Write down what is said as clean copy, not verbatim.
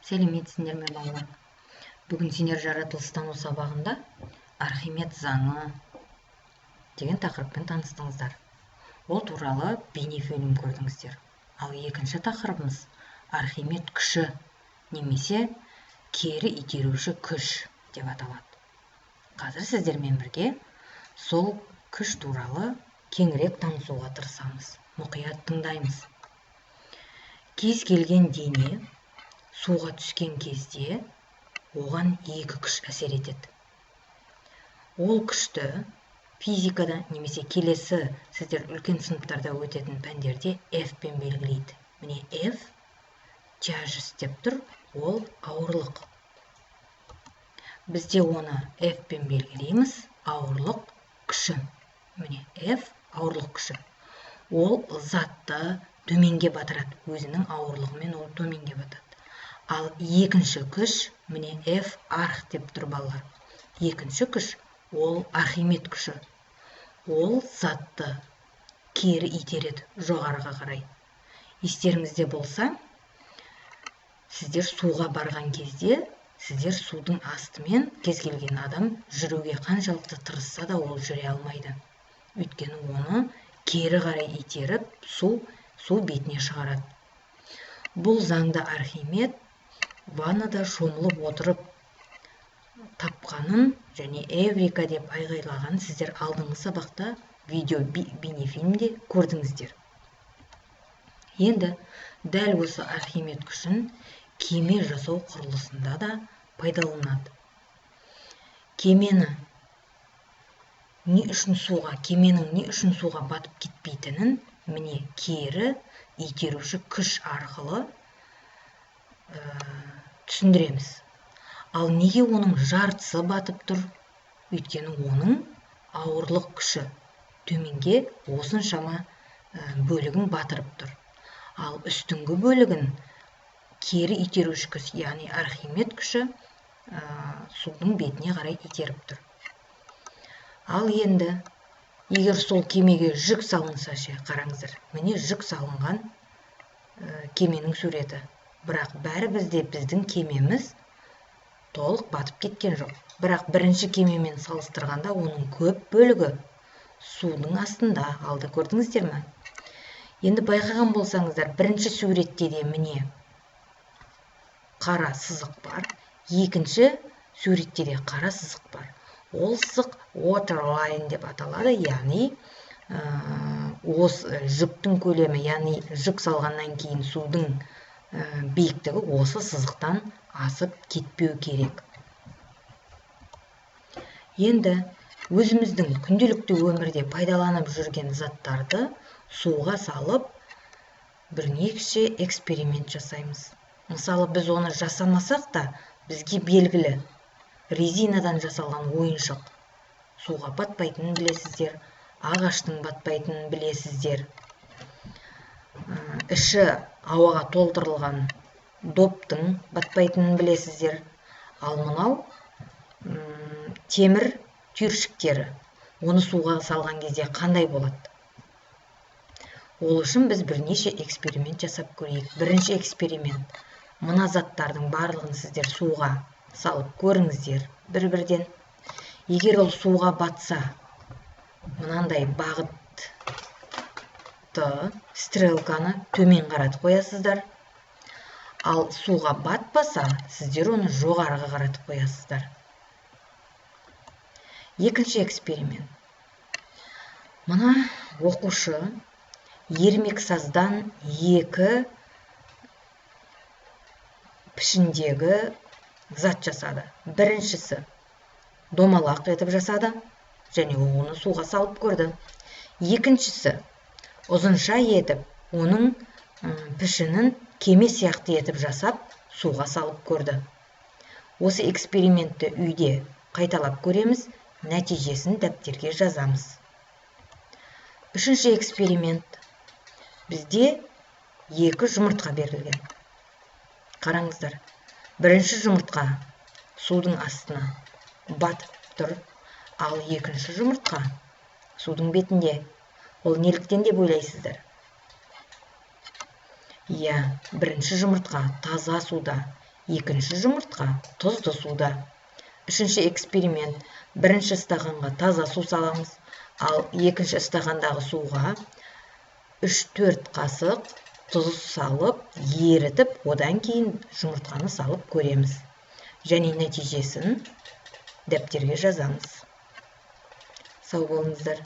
Сәлеметсіңдер ме, балалар? Бүгін сендер жаратылыстану сабағында Архимед заңы деген тақырыппен таныстыңыздар. Ол туралы бейнефильм көрдіңіздер. Ал екінші тақырыбымыз Архимед күші немесе кері итеруші күш деп аталады. Қазір сіздермен бірге сол күш туралы кеңірек танысуға тырысамыз. Мұқият тыңдаймыз. Кез келген дене суға түскен кезде оған екі күш әсер етеді. Ол күшті физикада немесе келесі сіздер үлкен сыныптарда өтетін пәндерде F пен белгілейді. Міне, F тяжесть деп тұр, ол ауырлық. Бізде оны F пен белгілейміз, ауырлық күші. Міне, F ауырлық күші. Ол затты төменге батырады, өзінің ауырлығымен ол төменге батады. Ал екінші күш, міне, F арх деп тұр, балалар. Екінші күш ол Архимед күші. Ол затты кері итереді жоғарыға қарай. Естеріңізде болса, сіздер суға барған кезде, сіздер судың астымен кез келген адам жүруге қаншалықты тырысса да, ол жүре алмайды. Өйткені оны кері қарай итеріп, су бетіне шығарады. Бұл заңды Архимед ваннада шомылып отырып тапқанын және «Эврика» деп айғайлағанын сіздер алдыңғы сабақта видео бейнефильмде көрдіңіздер. Енді дәл осы Архимед күшін кеме жасау құрылысында да пайдаланады. Кемені не үшін суға, кеменің не үшін суға батып кетпейтінін, міне, кері итеруші күш арқылы түсіндіреміз. Ал неге оның жартысы батып тұр? Өйткені оның ауырлық күші төменге осыншама бөлігін батырып тұр. Ал үстіңгі бөлігін кері итеруші күш, яғни Архимед күші судың бетіне қарай итеріп тұр. Ал енді егер сол кемеге жүк салынса ше? Қараңыздар, міне, жүк салынған кеменің суреті. Бірақ бәрі бізде біздің кемеміз толық батып кеткен жоқ. Бірақ бірінші кемемен салыстырғанда оның көп бөлігі судың астында қалды, көрдіңіздер ме? Енді байқаған болсаңыздар, бірінші суретте де, міне, қара сызық бар, екінші суретте де қара сызық бар. Ол сызық waterline деп аталады, яғни осы жүктің көлемі, яғни жүк салғаннан кейін судың биіктігі осы сызықтан асып кетпеу керек. Енді өзіміздің күнделікті өмірде пайдаланып жүрген заттарды суға салып бірнеше эксперимент жасаймыз. Мысалы, біз оны жасамасақ та, бізге белгілі резинадан жасалған ойыншық суға батпайтынын білесіздер, ағаштың батпайтынын білесіздер. Іші ауаға толтырылған доптың батпайтынын білесіздер. Ал мынау темір түйіршіктері, оны суға салған кезде қандай болады? Ол үшін біз бірнеше эксперимент жасап көрейік. Бірінші эксперимент: мына заттардың барлығын сіздер суға салып көріңіздер бір-бірден. Егер ол суға батса, мынандай бағытты, стрелканы төмен қаратып қоясыздар. Ал суға батпаса, сіздер оны жоғарыға қаратып қоясыздар. Екінші эксперимент: мына оқушы ермексаздан екі пішіндегі зат жасады. Біріншісі домалақ етіп жасады және оны суға салып көрді. Екіншісі ұзынша етіп, оның пішінін кеме сияқты етіп жасап, суға салып көрді. Осы экспериментті үйде қайталап көреміз, нәтижесін дәптерге жазамыз. Үшінші эксперимент: бізде екі жұмыртқа берілген. Қараңыздар, бірінші жұмыртқа судың астына батып тұр, ал екінші жұмыртқа судың бетінде. Ол неліктен деп ойлайсыздар? Иә, бірінші жұмыртқа таза суда, Екінші жұмыртқа тұзды суда. Үшінші эксперимент. Бірінші стақанға таза су саламыз, ал екінші стақандағы суға 3-4 қасық тұз салып, ерітіп, одан кейін жұмыртқаны салып көреміз. Және нәтижесін дәптерге жазамыз. Сау болыңыздар.